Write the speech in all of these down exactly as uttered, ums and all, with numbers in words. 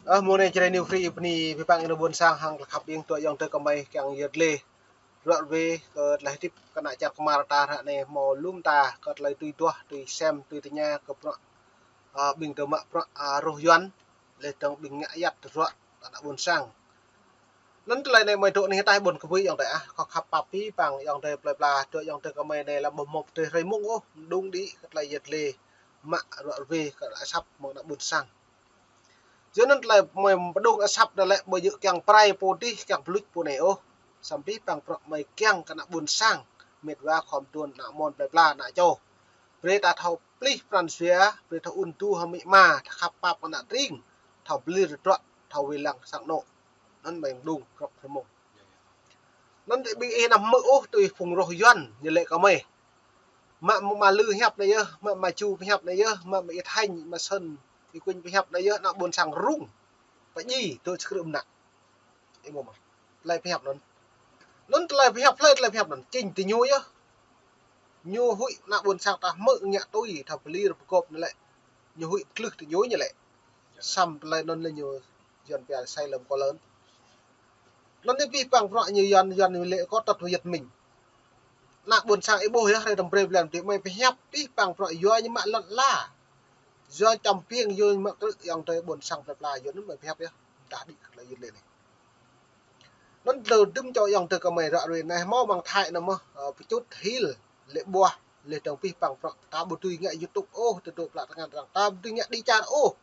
Ơ, mơ̆ng anai Jrai New Free bơni abih bang ƀing ƀôn sang hăng tơlơi khăp ƀing tơ ayŏng adơi gơmơi kiăng yơh lĕ. Ruă rơwe kơ tơlơi hơdip kơ ană čar kơmar ta ră anai hmâo lŏm ta kơ tơlơi tui duah, tui sem, tui tơña kơ bruă, ơ, ƀing tơ mă bruă, ơ, roh Yuan, lĕ dơ̆ng ƀing ngă ayăt tơdruă ta ană ƀôn sang. Anŭn tơlơi anai mơi dŏ anih ataih ƀôn kơbui ayŏng adơi ah, kâo khăp pap abih bang ayŏng adơi plơi pla, dŏ ayŏng adơi gơmơi anai lăm ƀu hmâo pơdrơi hrơi mông ôh, mơdung đĭ kơ tơlơi yơh lĕ, mă ruă rơwe kơ tơlơi asăp mơ̆ng ană ƀôn sang. Yua anŭn tơlơi mơi pơdŏng asăp đa lĕ ƀu djơ̆ kiăng pơrai pô adih, kiăng pơluč pô anai ôh. Samơ̆ abih bang bruă mơi kiăng kơ ană ƀôn sang, mĕt wa khŏm tuan ană mơ̆n plơi pla ană čô. Brơi ta thâo plih pran jua, brơi thâo ŭn tŭ hăng amĭ ama, thâo khăp pap kơ ană tring, thâo pơlir tơdruă, thâo wai lăng sang anŏ. Anŭn mơi pơdŏng grăp hrơi mông. Anŭn tơ ƀing ih anăm hmư̆ ôh tui phung roh Yuan ñu lĕ kơ mơi. Mă mơ̆ng ama Lư pơhiăp anai yơh, mă ama Ju pơhiăp anai yơh, mă ama Y Thanh, ama Sơn, Y Quynh pơhiăp anai yơh, ană ƀôn sang rŭng. Pơdjai, dŏ čơkrư̆ mơnă. Ih ƀuh mơ̆. Tơlơi pơhiăp anŭn. Anŭn tơlơi pơhiăp, tơlơi, tơlơi pơhiăp anŭn. Čing tơ ñu yơh. Ñu huĭ ană ƀôn sang ta hmư̆ ngă tui, thâo pơlir pơgop anai lĕ. Ñu huĭ pơglưh tơ ñu ñu lĕ. Samơ̆ tơlơi anŭn lĕ ñu Yuan pia sai lầm kơ lŏn. Anŭn anai abih bang bruă ñu Yuan, Yuan ñu lĕ kơ tơt Việt Minh. Ană ƀôn sang ih ƀuh yơh, hrơi tơm brơi blan tui mơi pơhiăp abih bang bruă yua ñu mă lŏn ala. Yua čăm piêng, yua ñu mă krư̆ ayŏng adơi ƀôn sang plơi pla, yua anŭn mơi pơhiăp yơh. Dah đĭ kơ tơlơi yơh lĕ anai. Anŭn tơlơi đưm čô ayŏng adơi gơmơi ruă rơwe anai hmâo mơ̆ng Thái anŭn mơ̆, ơ, pơčut hil, lĕ ƀuah, lĕ dơ̆ng abih bang bruă ta ƀu dưi ngă YouTube ôh, tơdŏ plă tơngan arăng ta ƀu dưi ngă đi čar ôh.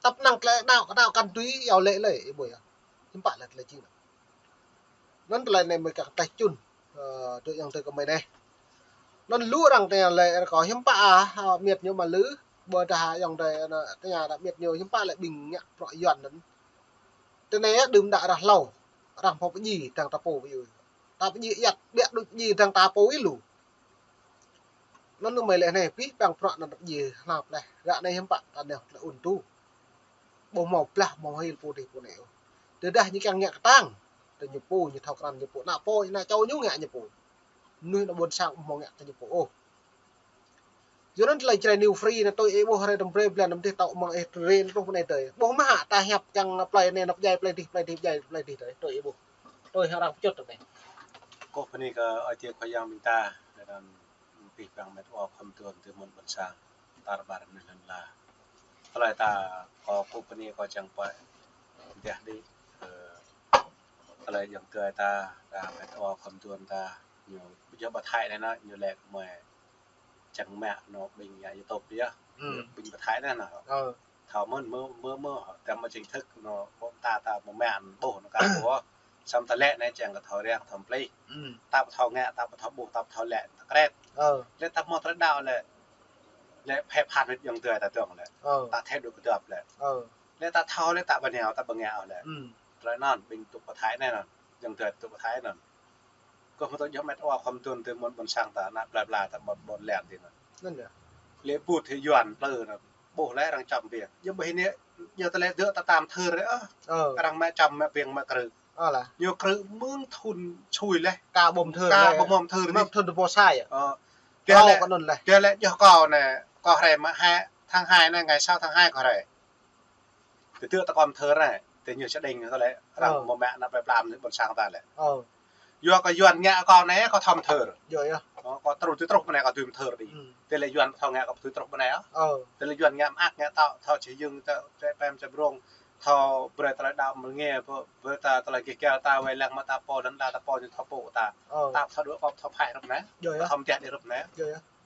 Tăp năng tơlơi đaŏ, đaŏ kăn dưi iâu lĕ lĕ, ih ƀuh yơh. Hiư̆m pă lĕ tơlơi jing anŭn. Anŭn tơlơi anai mơi kiăng tơlơi čun, ơ, dŏ ayŏng adơi gơmơi anai. Anŭn lu arăng tơña lĕ rơkâo hiư̆m pă, ơ, mĕt ñu ama Lư, ƀôdah ayŏng adơi anŭn tơña đa mĕt ñu hiư̆m pă lĕ ƀing ngă bruă Yuan anŭn. Tơ anai đưm đă ră hlâo, arăng pơpơdjai dơ̆ng ta pô ƀu yơh. Ta pơdjai ayăt, ƀiă đôč pơdjai dơ̆ng ta pô ih lu. Anŭn mơi lĕ anai, abih bang bruă anŭn ta pơdjai hlăp leh. Ră anai hiư̆m pă ta nao tơlơi ŭn tŭ. Ƀu hmâo blah, ƀu hmâo hil pô adih pô anai ôh. Tơdah ñu kiăng ngă kơtang, tơ ñu pô, ñu thâo krăn ñu pô, ană pô, ană čô ñu ngă ñu pô. Mơnuih ană ƀôn sang ƀu hmâo ngă tơ ñu pô ôh. Yua anŭn tơlơi Jrai New Free anai tui ih ƀuh hrơi tơm brơi blan tơm dih tŏ mơ̆ng ih rê truh pơ anai tơi. Ƀuh mơ̆ hă ta hiăp kiăng plơi anai nao pơdjai plơi dih, plơi dih pơdjai plơi dih tơi, tui ih ƀuh. Tui arăng pơčut tơi anai. Kâo bơni kơ Ơi Adai Khua Yang ƀing ta, anŭn abih bang mĕt wa khŏm tuan tơ mơ̆n ƀôn sang, tar ƀar mơnuih lŏn ala. Tơlơi ta kâo kơ bơni kâo čang pơ̆, dah đĭ, ơ, tơlơi ayŏng adơi ta, đa mĕt wa khŏm tuan ta, ñu, yua ƀă Thái anai anŭn, ñu lĕ kơ mơi čang mă anŭn ƀing ngă YouTube yơh. Ƀing ƀă Thái anai anŭn. Thâo mơ̆n mơ̆, mơ̆, mơ̆, tơm mă chính thức anŭn, ƀô̆ ta, ta mơ̆ mă anŭn ƀuh anŭn kơ ƀuh. Samơ̆ ta lĕ anai čang kơ thâo răng, thâo plih. Ta ƀu thâo ngă, ta ƀu thâo ƀuh, ta ƀu thâo lĕ, ta krĕt. Lĕ ta hmâo tơlơi đaŏ lĕ, lĕ phê phan hĭ ayŏng adơi ta dơ̆ng lĕ. Ta thê dŏ kơdŏp lĕ. Lĕ ta thâo lĕ ta ƀu nao, ta ƀu ngă lĕ. Tơlơi anŭn, ƀing tŭk ƀă Thái anai anŭn, ayŏng adơi tŭk ƀă Thái anŭn. Kơ hmâo tơlơi djŏ mĕt wa khŏm tuan tơ mơ̆n ƀôn sang ta, ană plơi pla ta ƀôn, ƀôn lan tih anŭn. Anŭn yơh. Lĕ put hĭ Yuan plư anŭn. Ƀuh lĕ arăng čăm biă. Yua ƀu hĭ anai, yua tơlơi dŏ ta tam thơr ôh. Arăng mă čăm mă biêng mă krư̆. Ñu krư̆ mơ̆ng thŭn sui leh. Ka ƀu mơthơr leh. Ka ƀu mơthơr leh. Mơthơr tơpô sai. Ơ. Tơlơi kơ anŭn leh. Tơlơi djŏ kâo anai, kâo hrơi mă hai, tháng hai anai, ngày sáu tháng hai kâo hrơi. Tơdơi ta khŏm thơr anai, tơ ñu čơđeng tơlơi arăng mơ̆ mă ană plơi pla mơnuih ƀôn sang ta lĕ. Yua kơ Yuan ngă kâo anai kâo thâo mơthơr. Ơ, kâo truh tui truh pơ anai kâo dưi mơthơr đĭ. Tơlơi Yuan thâo ngă kâo dưi truh pơ anai ôh. Tơlơi Yuan ngă mơak ngă tŏ, thâo či yơ̆ng tơ, tơ pem tơ brông, thâo brơi tơlơi đaŏ mơ̆ng anai, brơi ta tơlơi gêh găl ta, wai lăng mă ta pô, lŏn đa ta pô, ñu thâo pô ta. Ta thâo dŏ kâo thâo phai rup anai. Thâo mơtiah đĭ rup anai.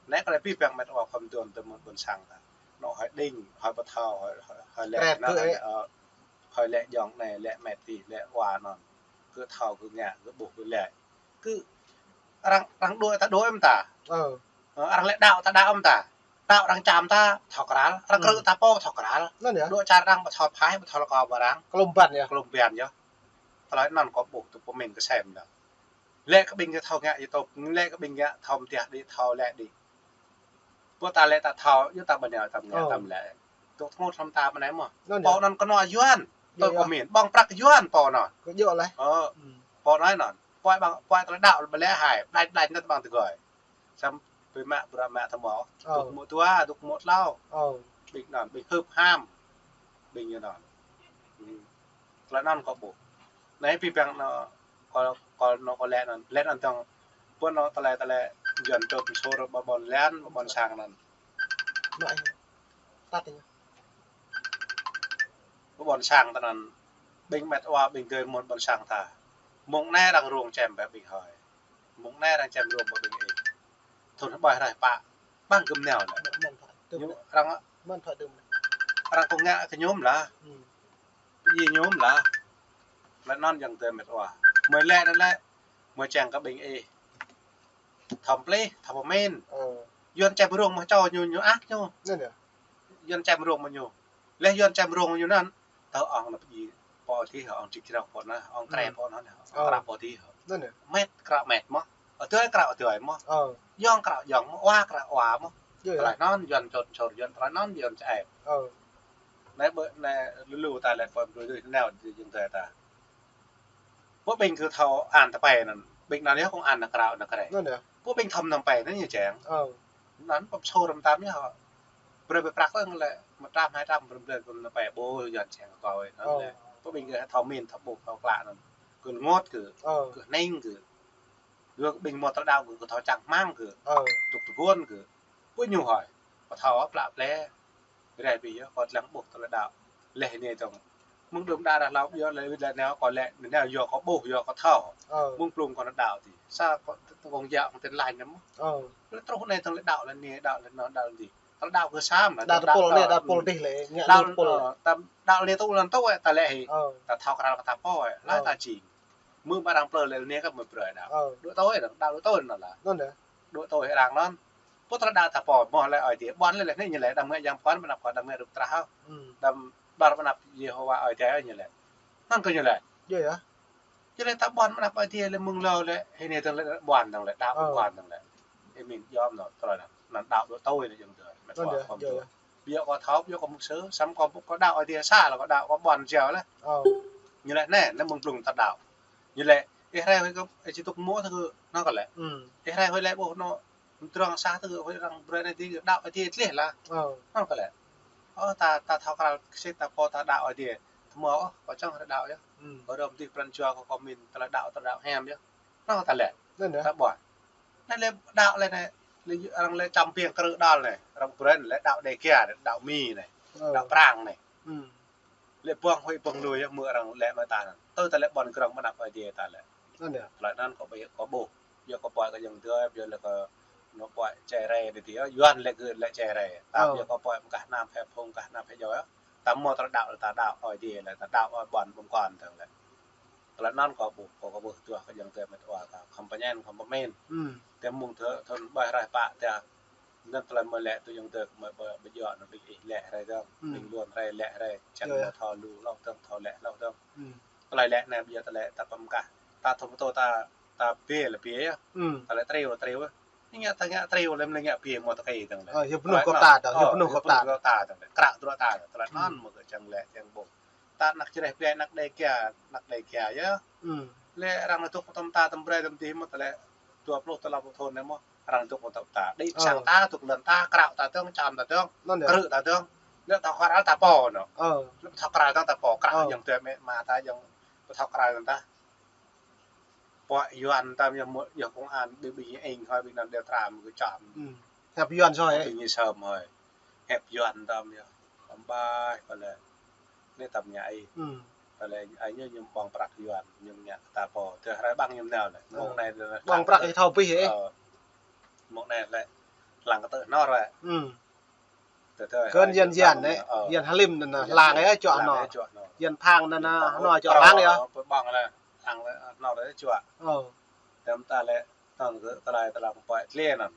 Anai kơ lĕ abih bang mĕt wa khŏm tuan tơ mơ̆n ƀôn sang ta. Anŭn hơi đing, hơi ƀu thâo, hơi, hơi, hơi lĕ anŭn, ơ, hơi lĕ ayŏng anai, lĕ mĕt tih, lĕ wa anŭn. Kơ thâo, kơ ngă, kơ ƀuh, kơ lĕ. Kơ arăng, arăng dŏ ta dŏ mơ̆n ta. Ơ, arăng lĕ đaŏ ta đaŏ mơ̆n ta. Đaŏ arăng čăm ta, thâo krăl. Arăng krư̆ ta pô, thâo krăl. Dŏ čar arăng ƀu thâo phai, ƀu thâo lŏ kơ ƀơi arăng. Klum ban yơh. Klum ban yơh. Tơlơi anŭn kâo ƀuh tŭ pơmĭn kơ sem anŭn. Lĕ kơ ƀing kơ thâo ngă YouTube, lĕ kơ ƀing ngă thâo mơtiah đĭ, thâo lĕ đĭ. Ƀu ta lĕ ta thâo, yua ta ƀu nao ta ngă ta lĕ. Tŭk tơngôt hrŏm ta mơ̆n anai mơ̆. Pô anŭn kơnuk Yuan, tui pơmĭn, ƀơ̆ng prăk Yuan pô anŭn. Ơ, pô anŭn anŭn. Pô ƀơ̆ng, pô tơlơi đaŏ ƀu lĕ hai, đač, đač anŭn ƀơ̆ng tơgơi. Samơ̆ ƀing mă, bruă mă ta mơ̆. Dŏ mơ̆ dua, dŏ mơ̆ klâo. Ƀing anŭn, ƀing hưp ham. Ƀing anŭn. Tơlơi anŭn kâo ƀuh. Anai pih păng anŭn kâo, kâo anŭn kâo lĕ anŭn, lĕ anŭn tơ̆ng. Ƀuh anŭn tơlơi, tơlơi Yuan čŏt sôr ƀơi ƀôn lan, ƀơi ƀôn sang anŭn. Ƀơi ƀôn sang tơ anŭn. Ƀing met wa, ƀing gơ̆ mơ̆n ƀôn sang ta. Mơ̆ng anai arăng rông čem ƀơi ƀing hơi. Mơ̆ng anai arăng čem rông ƀơi ƀing ih. Thŭn hơbai rai pă. Ƀăng gơ̆m nao lĕ. Ñu arăng, arăng kơ ngă kơ ñu mơ̆n lah. Pơjing ñu mơ̆n lah. Lĕ anŭn yơ̆ng tơ met wa. Mơi lĕ anŭn lĕ. Mơi čang kơ ƀing ih. Thâo plih, thâo pơmĭn. Yuan čem rông mơ̆ čô ñu, ñu ăh ñu. Yuan čem rông mơ̆ ñu. Lĕ Yuan čem rông ñu anŭn. Tơ ong anŭn pơjing. Pô tih, ong čik črok pô anŭn, ong krê pô anŭn, ong kră pô tih. Met kră met mơ̆. Adơi kră adơi mơ̆. Yŏng kră yŏng mơ̆, wa kră wa mơ̆. Tơlơi anŭn Yuan čŏt čŏr, Yuan tơlơi anŭn Yuan čem. Anai ƀơi, anai lu lu ta lĕ pơm đuaĭ đuaĭ nao yơ̆ng tơ ta. Ƀuh ƀing gơ̆ thâo an tơpai anŭn, ƀing anŭn yơh kông an nao krao nao krĕ. Ƀuh ƀing thâo mơnăm pai anŭn ñu čang. Anŭn pơm sô răm tam yơh. Brơi ƀơi prăk lĕ mơtam hai tam brơi brơi pơm nao pai ƀuh Yuan čang kơ kâo anŭn lĕ. Ƀuh ƀing gơ̆ thâo min thâo ƀuh thâo klă anŭn. Gơ̆ lơngot gơ̆, gơ̆ hnĭng gơ̆. Gơ̆ ƀing mơ̆ tơlơi đaŏ gơ̆, gơ̆ thâo čang hmang gơ̆. Tŭk tơguan gơ̆. Ƀuh ñu hơi. Pơthâo plă plĕ. Rai ƀing yơh, kâo lăng ƀuh tơlơi đaŏ. Leh anai tơ̆ng. Mơ̆ng đưm đă ră hlâo ƀiă leh, leh anai kâo lĕ, anai yua kâo ƀuh, yua kâo thâo. Mơ̆ng blung kâo nao đaŏ tih. Sa kâo, kâo kông djă kâo tin lành anŭn mơ̆. Leh truh anai tơ̆ng lĕ đaŏ leh anai, đaŏ leh anŭn, đaŏ leh anai. Tơlơi đaŏ kơ sa mơ̆n lah, đaŏ tơpul anai, đaŏ tơpul tih leh, ngă đaŏ tơpul. Ơ, ta đaŏ leh tŭ lăn tŭ, ơ, ta lĕ hĭ. Ta thâo krăn kơ ta pô, ơ, leh ta jing. Mơ̆ng ƀă arăng plơi leh anai kơ mơi brơi đaŏ. Đuaĭ tui, đaŏ đuaĭ tui anŭn lah. Đuaĭ tui arăng anŭn. Pô tơlơi đaŏ ta pô, mơ̆ lĕ Ơi Adai, ƀuăn lĕ, leh anai ñu lĕ, đăm ngă yang pơkŏn, ƀơnăp kơ đăm ngă rup trah. Đăm đor ƀơnăp Yêhôwa Ơi Adai ñu lĕ. Anŭn kơ ñu lĕ. Ñu lĕ ta ƀuăn ƀơnăp Ơi Adai lĕ mơ̆ng hlâo lĕ, hĭ anai tơ̆ng lĕ ƀuăn tơ̆ng lĕ, đaŏ ƀuăn tơ̆ng lĕ. Ơ. Ih min yom anŭn, tơlơi anŭn, anŭn đaŏ đuaĭ tui lĕ yơ̆ng tơ. Anŭn yơh, yơh. Ƀiă kâo thâo, ƀiă kâo mŭk sơ, samơ̆ kâo, kâo đaŏ Ơi Adai sa lĕ kâo đaŏ, kâo ƀuăn jao lĕ. Ơ. Ñu lĕ anai, anai mơ̆ng blung ta đaŏ. Ñu lĕ, ih rai hơi kơ, ih či tŭk mơ̆ tơ kơ, anŭn kơ lĕ. Ih rai hơi lĕ ƀuh anŭn, mơdrŏng sa tơ kơ hơi arăng brơi anai tih, đaŏ Ơi Adai tleh lah. Anŭn kơ lĕ. Ơ, ta, ta thâo krăn kơ sĭt ta pô ta đaŏ Ơi Adai. Tơma ôh, kâo čang rai đaŏ yơh. Kâo rơm tih pran jua kâo, kâo min tơlơi đaŏ, tơlơi đaŏ hiam yơh. Anŭn kơ ta lĕ. Ta ƀuăn. Anai lĕ đaŏ lĕ anai, lĕ arăng lĕ čăm piêng krư̆ đal anai, arăng brơi anai lĕ đaŏ Đêga anai, đaŏ Mi anai, đaŏ Prang anai. Lĕ ƀơ̆ng huĭ ƀơ̆ng lui yơh mơ̆ arăng lĕ mơ̆ ta anŭn. Tui ta lĕ ƀuăn grong ƀơnăp Ơi Adai ta lĕ. Tơlơi anŭn kâo ƀuh, kâo ƀuh. Yua kâo pơhiăp kơ yơ̆ng tơ, yua lĕ kơ anŭn pơhiăp čai rai đĭ ti yơh, Yuan lĕ gơ̆ lĕ čai rai. Ta yua kâo pơhiăp mơkah nam hep hung kah nam hep joi yơh. Ta mơ̆ tơlơi đaŏ lĕ ta đaŏ Ơi Adai lĕ, ta đaŏ ƀuăn ƀơ̆ng kŏn tơ̆ng lĕ. Tơlơi anŭn kâo ƀuh, kâo, kâo ƀuh tuah kơ yơ̆ng tơ met wa kâo, khŏm pơñen, khŏm pơmĭn. Tơ mơ̆ng thơ, thŭn ƀơi rai pă tơ. Anŭn tơlơi mơi lĕ tui yơ̆ng tơ mơi ƀơi, ƀơi yua anŭn ƀing ih lĕ rai dơ̆ng. Ƀing Yuan rai lĕ rai, čang mơ̆ thâo lu hlâo dơ̆ng, thâo lĕ hlâo dơ̆ng. Tơlơi lĕ anai ƀiă tơlơi ta pơm kah. Ta thâo pơtô ta, ta bê lĕ bê yơh. Tơlơi triu lĕ triu yơh. Anai ngă ta ngă triu lĕ mơ̆ ngă bê mơ̆ tơkai dơ̆ng lĕ. Ơ, yơh pơnuh kơ ta dơ̆ng, yơh pơnuh kơ ta dơ̆ng. Tơlơi kră tơlơi ta dơ̆ng. Tơlơi anŭn mơ̆ gơ̆ čang lĕ čang ƀuh. Ta anăk Jrai Pai, anăk Đêga, anăk Đêga yơh. Lĕ arăng anai tŭk pơtŏm ta tơm brơi tơm dih mơ̆ tơlơi dua pluh tơlơi pluh thŭn anai mơ̆ arăng tŭk pơtŏm ta. Đĭ sang ta, tŭk lŏn ta, krao ta dơ̆ng, čăm ta dơ̆ng, krư̆ ta dơ̆ng. Lĕ thâo krao ta pô anŭn. Lĕ thâo krao ta pô, krao yơ̆ng tơ met wa ta yơ̆ng thâo krao ta. Pô Yuan ta yơh mơ̆, yơh công an, ƀing, ƀing ing hơi, ƀing anŭn điều tra mơ̆ gơ̆ čăm. Hep Yuan soi. Ƀing ñu sơm hơi. Hep Yuan tơm yơh. Tơm ƀai kơ lĕ. Anai tơm ngă ih. Kơ lĕ ai ñu ñu ƀơ̆ng prăk Yuan, ñu ngă kơ ta pô. Tơ rai ƀăng ñu nao lĕ. Mơ̆ng anai lĕ. Ƀơ̆ng prăk ih thâo pih ih. Ơ. Mơ̆ng anai lĕ. Lăng kơ tơ hnor lĕ. Tơ tơ. Kơn Yuan Yuan anai. Yuan Halim anŭn, lăng ih čuă hnor. Yuan Phang anŭn, hnor čuă lăng ih. Ƀơ̆ng lĕ. Lăng lĕ hnor lĕ čuă. Tơm ta lĕ. Tơ̆ng kơ tơlơi tơlơi pơhiăp tlĕ anŭn.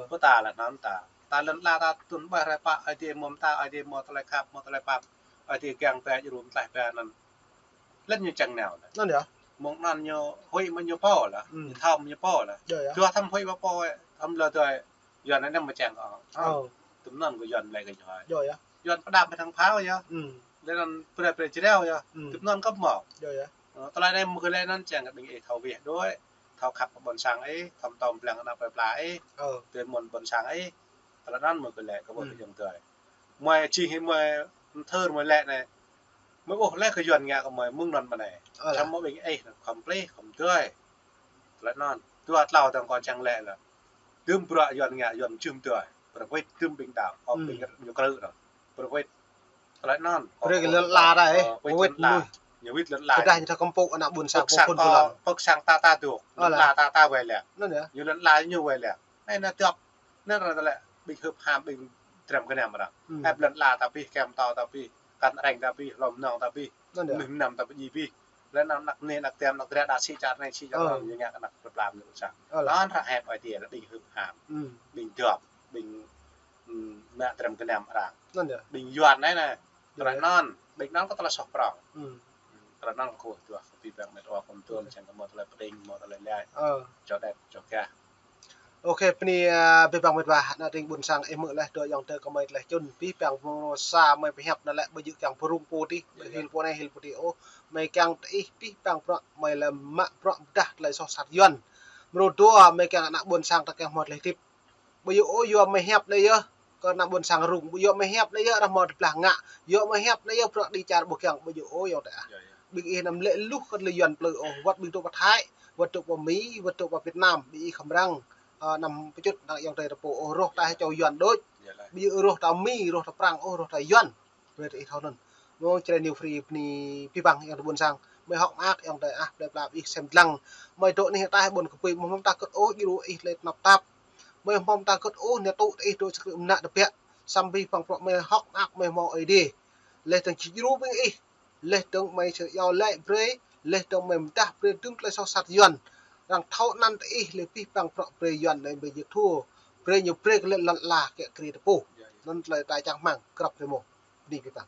Pơtă lĕ anŭn ta. Ta lŏn ala ta tŭn ƀơi rai pă Ơi Adai mơ̆ ta, Ơi Adai mơ̆ tơlơi khăp, mơ̆ tơlơi pap. Ơi Adai kiăng pơhiăp jơnum tlaih pơhiăp anŭn. Lĕ ñu čang nao lĕ. Anŭn yơh. Mơ̆ng anŭn ñu huĭ mơ̆ ñu pô lĕ. Ñu thâo mơ̆ ñu pô lĕ. Yơh yơh. Dua thâo huĭ mơ̆ pô, thâo lơ dua Yuan anai mơ̆ čang kơ. Tơm anŭn kơ Yuan lĕ kơ ñu hơi. Yơh yơh. Yuan pơđăm hăng phao yơh. Lĕ anŭn brơi brơi jrao yơh. Tơm anŭn kơ mơ̆. Yơh yơh. Ơ, tơlơi anai mơ̆ kơ lĕ anŭn čang kơ ƀing ih thâo weh đuaĭ. Thâo khăp kơ ƀôn sang ih, thâo tŏm blang anăp plơi pla ih. Tui mơ̆n ƀôn sang ih. Tơlơi anŭn mơ̆ kơ lĕ kơ ƀuh kơ yơ̆ng tơ. Mơi čih hĭ mơi thơr mơi lĕ anai. Mơi ôh lĕ kơ Yuan ngă kơ mơi mơ̆ng anŭn mơ̆n anai. Ơ lah. Samơ̆ ƀing ih khŏm plih, khŏm dơi. Tơlơi anŭn. Dua tlâo tơ̆ng kâo čang lĕ lah. Dŭm bruă Yuan ngă, Yuan jum dơi. Prơwit dŭm ƀing đaŏ. Ơ, ƀing ñu krư̆ anŭn. Prơwit. Tơlơi anŭn. Brơi kơ lŏn ala ta, ơ, wĭt lŏn ala. Ñu wĭt lŏn ala. Pơdah ñu ta kơmpŭ ană ƀôn sang pơphun pơlăng. Pơ̆k sang ta ta dŏ. Ơ lah. Lŏn ala ta ta wai lĕ. Anŭn yơh. Ñu lŏn ala ñu wai lĕ. Anai ană dŏp. Anŭn arăng tơlơi ƀing hưp ham ƀing dram gơnam arăng. Ĕp lŏn ala ta pĭ, kem tâo ta pĭ, kăn reng ta pĭ, hlô mơnong ta pĭ. Anŭn yơh. Mih mơnam ta pĭ djai pĭ. Lĕ ană, ană anai, ană tem, ană dra, đa sĭ čar anai, sĭ čar anŭn, ñu ngă kơ ană rơplam ñu ƀôn sang. Ơ lah. Anŭn arăng ĕp ai tiê lĕ ƀing hưp ham. Ƀing dŏp, ƀing, ưm, ană dram gơnam arăng. Anŭn yơh. Ƀing Yuan anai anai. Tơlơi anŭn, ƀing anŭn kơ tơlơi soh prŏng. Tơlơi anŭn kơ kâo tuah kơ abih bang met wa kơ mơ̆n tuan, čang kơ mơ̆ tơlơi pơđing, mơ̆ tơlơi laĭ. Ơ. Čô đet, čô gah. Ôkê, bơni, ơ, abih bang met wa, ană tring ƀôn sang ih hmư̆ laih, dŏ ayŏng adơi kơ mơi tơlơi čun, abih bang mơnuih sa mơi pơhiăp anŭn lĕ, ƀu djơ̆ kiăng pơrŭng pô tih, ƀu hil pô anai, hil pô tih ôh, mơi kiăng tơ ih abih bang bruă, mơi lĕ mă bruă pơdah tơlơi soh sat Yuan. Mrô dua, mơi kiăng ană ƀôn sang ta kiăng hmâo tơlơi hơdip. Ƀu djơ̆ ôh yua mơi hiăp anai yơh, kơ ană ƀôn sang rŭng, ƀu djơ̆ yua mơi hiăp anai yơh, arăng hmâo tơblah ngă, djơ̆ yua mơi hiăp anai yơh, bruă đĭ čar ƀu kiăng, ƀu djơ̆ ôh ayŏng adơi ah. Ƀing ih anăm lĕ luh kơ tơlơi Yuan plư ôh, wơ̆t ƀing dŏ pơ Thái, wơ̆t dŏ pơ Mi, wơ̆t dŏ pơ Việt Nam, ƀing ih khŏm răng, ơ, anăm pơčŭt ană ayŏng adơi ta pô ôh, rŏh ta hơčâo Yuan đôč. Ƀu djơ̆ rŏh ta Mi, rŏh ta Prăng ôh, rŏh ta Yuan. Brơi tơ ih thâo anŭn. Mơ̆ng Jrai New Free bơni abih bang ayŏng adơi ƀôn sang. Mơi hơ̆k mơak ayŏng adơi ah, plơi pla ih sem dlăng. Mơi dŏ anih ataih ƀôn kơpui, mơ̆ hmâo mơta kơ̆t ôh djru ih lĕ tơnap tap. Mơi hmâo mơta kơ̆t ôh ñu tŭ tơ ih dŏ čơkrư̆ mơnă tơbiă. Samơ̆ abih bang bruă mơi hơ̆k mơak mơi hmâo Ơi Adai. Laih dơ̆ng či djru ƀing ih. Laih dơ̆ng mơi či iâu laĭ brơi. Laih dơ̆ng mơi pơdah brơi dŭm tơlơi soh sat Yuan. Arăng thâo anăn tơ ih laih abih bang bruă brơi Yuan anai ƀu djơ̆ thâo. Brơi ñu brơi kơ lĕ lŏn ala kiăng krĭ tơpŭ. Anŭn tơlơi ta čang rơmang, krăp rơmô. Bơni abih bang.